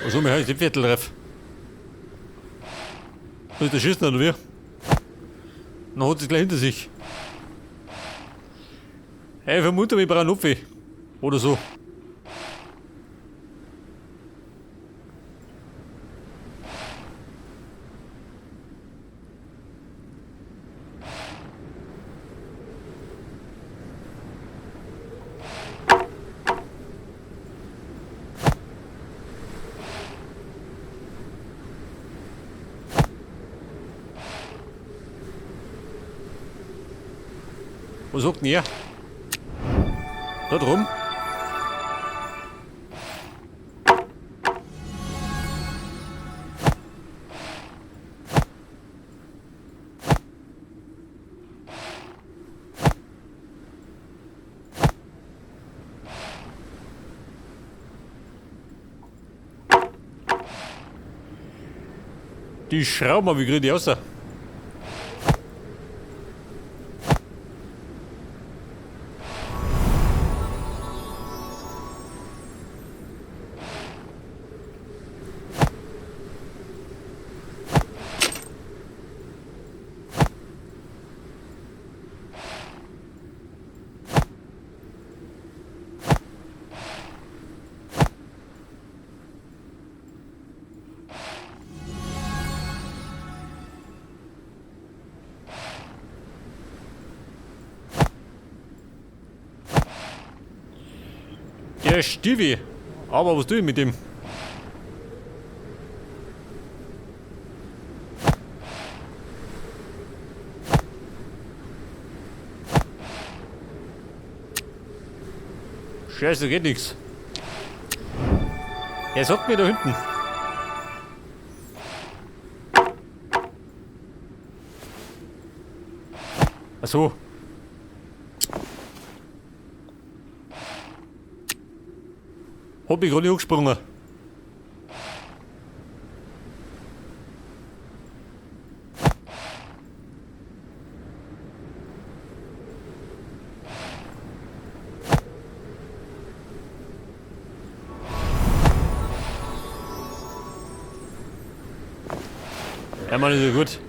Also, wir haben den Vierteltreff. Soll ich da schießen oder wie? Dann hat sie gleich hinter sich. Hey, vermute mich, ich brauche einen Upfi. Oder so. Wo sucht denn ihr? Da drum? Die Schrauben, wie krieg ich die raus? Der Stevie. Aber was tue ich mit dem? Scheiße, geht nichts. Er sagt mir da hinten. Ach so. Hab ich gerade nicht angesprungen. Ja, Mann, ist ja gut.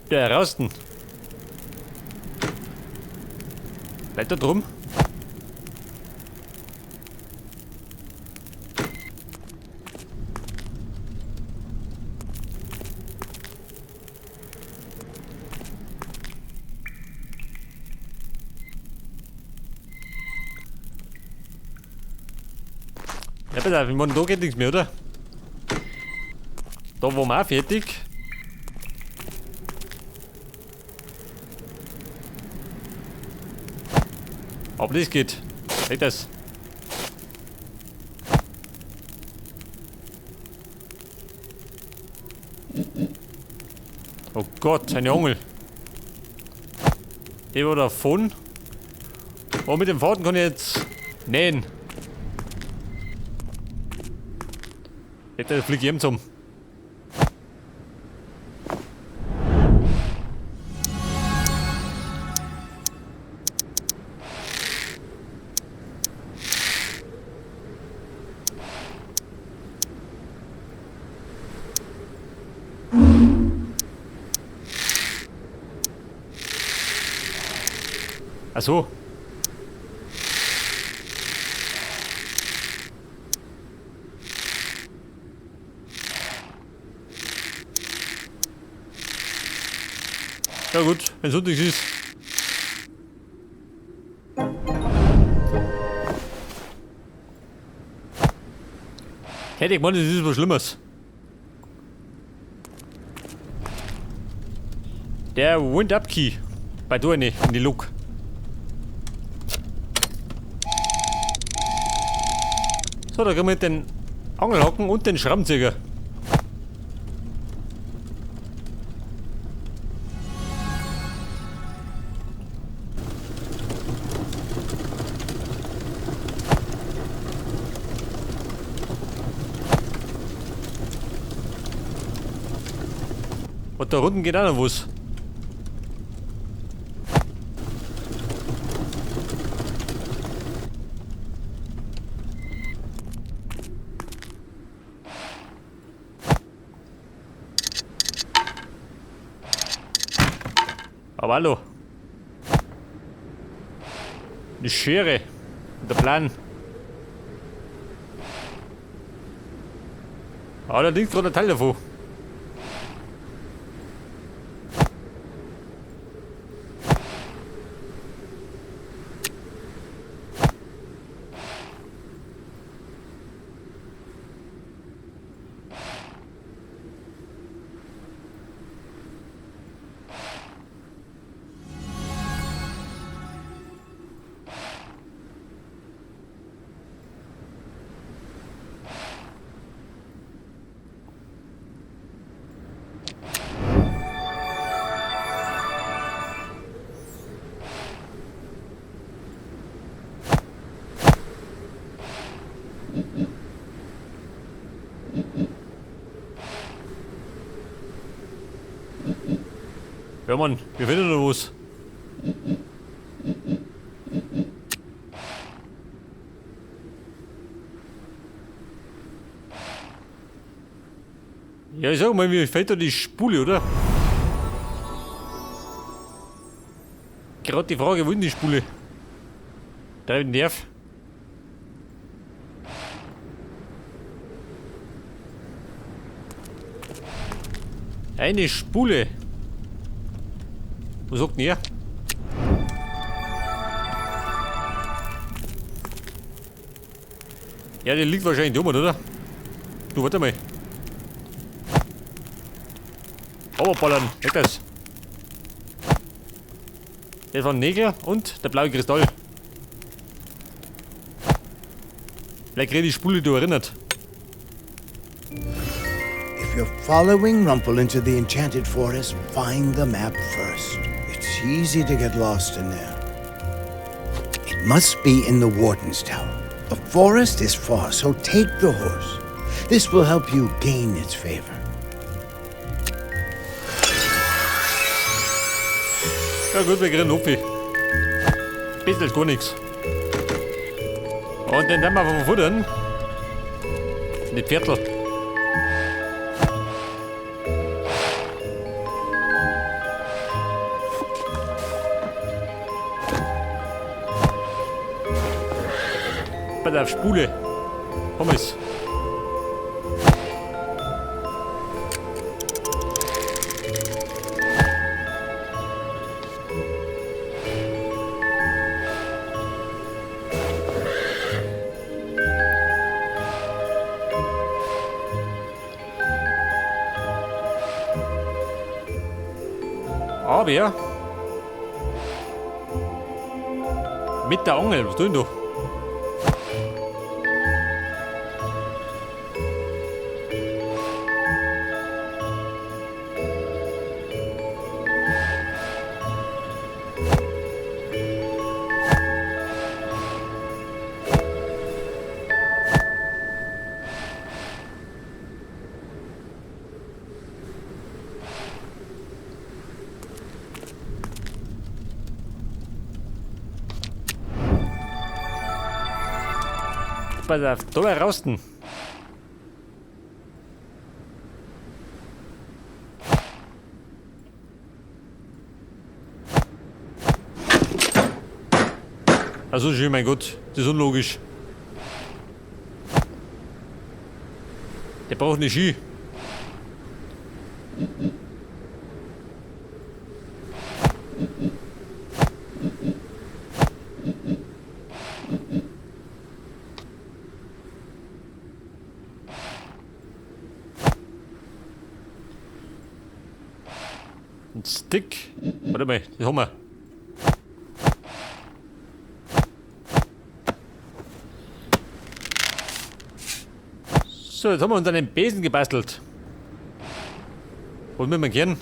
Der Rausten. Weiter drum. Ja, pass auf, ich meine, da geht nichts mehr, oder? Da waren wir auch fertig. Aber das geht. Seht das? Oh Gott, eine Angel. Die war davon. Oh, mit dem Faden kann ich jetzt nähen. Jetzt fliege ich eben zum. Ach so. Ja gut, wenn es nichts ist. Hätte ich gemeint, das ist was Schlimmes. Der Wind-Up-Key. Bei du in die Look. So, da kriegen wir den Angelhaken und den Schraubenzieher. Und da unten geht auch noch was. Aber hallo. Eine Schere. Und der Plan. Ah, da liegt gerade ein Teil davon. Ja Mann, wir finden noch was. Ja, ich sag mal, mir fällt da die Spule, oder? Gerade die Frage, wo ist die Spule? Der Nerv. Eine Spule. Was sagt denn ihr? Ja, die liegt wahrscheinlich da oben, oder? Du, warte mal. Oberballern, weg das. Der von Nägel und der blaue Kristall. Vielleicht krieg ich die Spule, du erinnert. If you're following Rumpel into the Enchanted Forest, find the map first. It's easy to get lost in there. It must be in the Warden's Tower. The forest is far, so take the horse. This will help you gain its favor. Ja gut, wir kriegen Hupfi. Bisschen ist gar nichts. Und den werden wir verfuttern. Nicht Viertel. Bei der Spule. Haben wir's. Aber mit der Angel, was tun du? Pass auf, da mal rausten. Also schön, mein Gott, das ist unlogisch. Der braucht eine Ski. Ein Stick. Warte mal, das haben wir. So, jetzt haben wir uns einen Besen gebastelt. Was müssen wir kehren?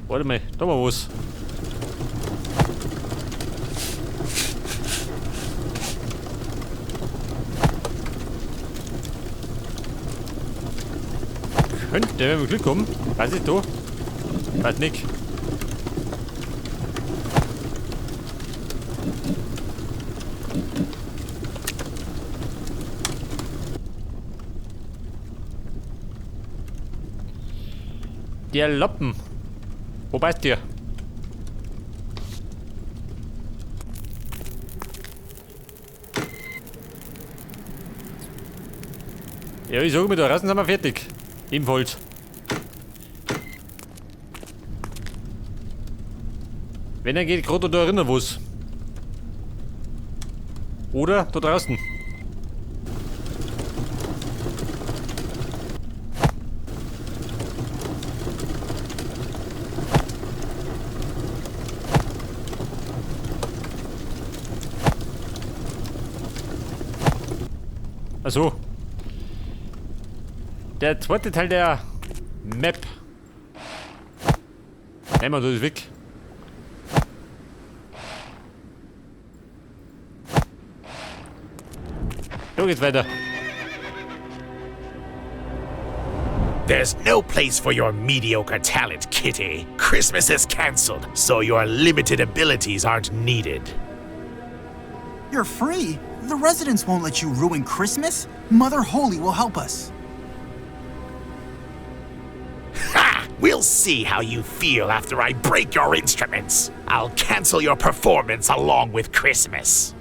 Warte mal, da haben wir was. Könnte, wenn wir Glück haben. Was ist da? Weiß nicht. Der Lappen. Wo beißt der? Ja, ich sag mir, da draußen sind wir fertig. Ebenfalls. Wenn, dann geht gerade da drinnen was. Oder da draußen. Also. Der zweite Teil der Map. Nehmen wir das weg. So geht's weiter. There's no place for your mediocre talent, Kitty. Christmas is cancelled, so your limited abilities aren't needed. You're free. The residents won't let you ruin Christmas. Mother Holy will help us. Ha! We'll see how you feel after I break your instruments. I'll cancel your performance along with Christmas.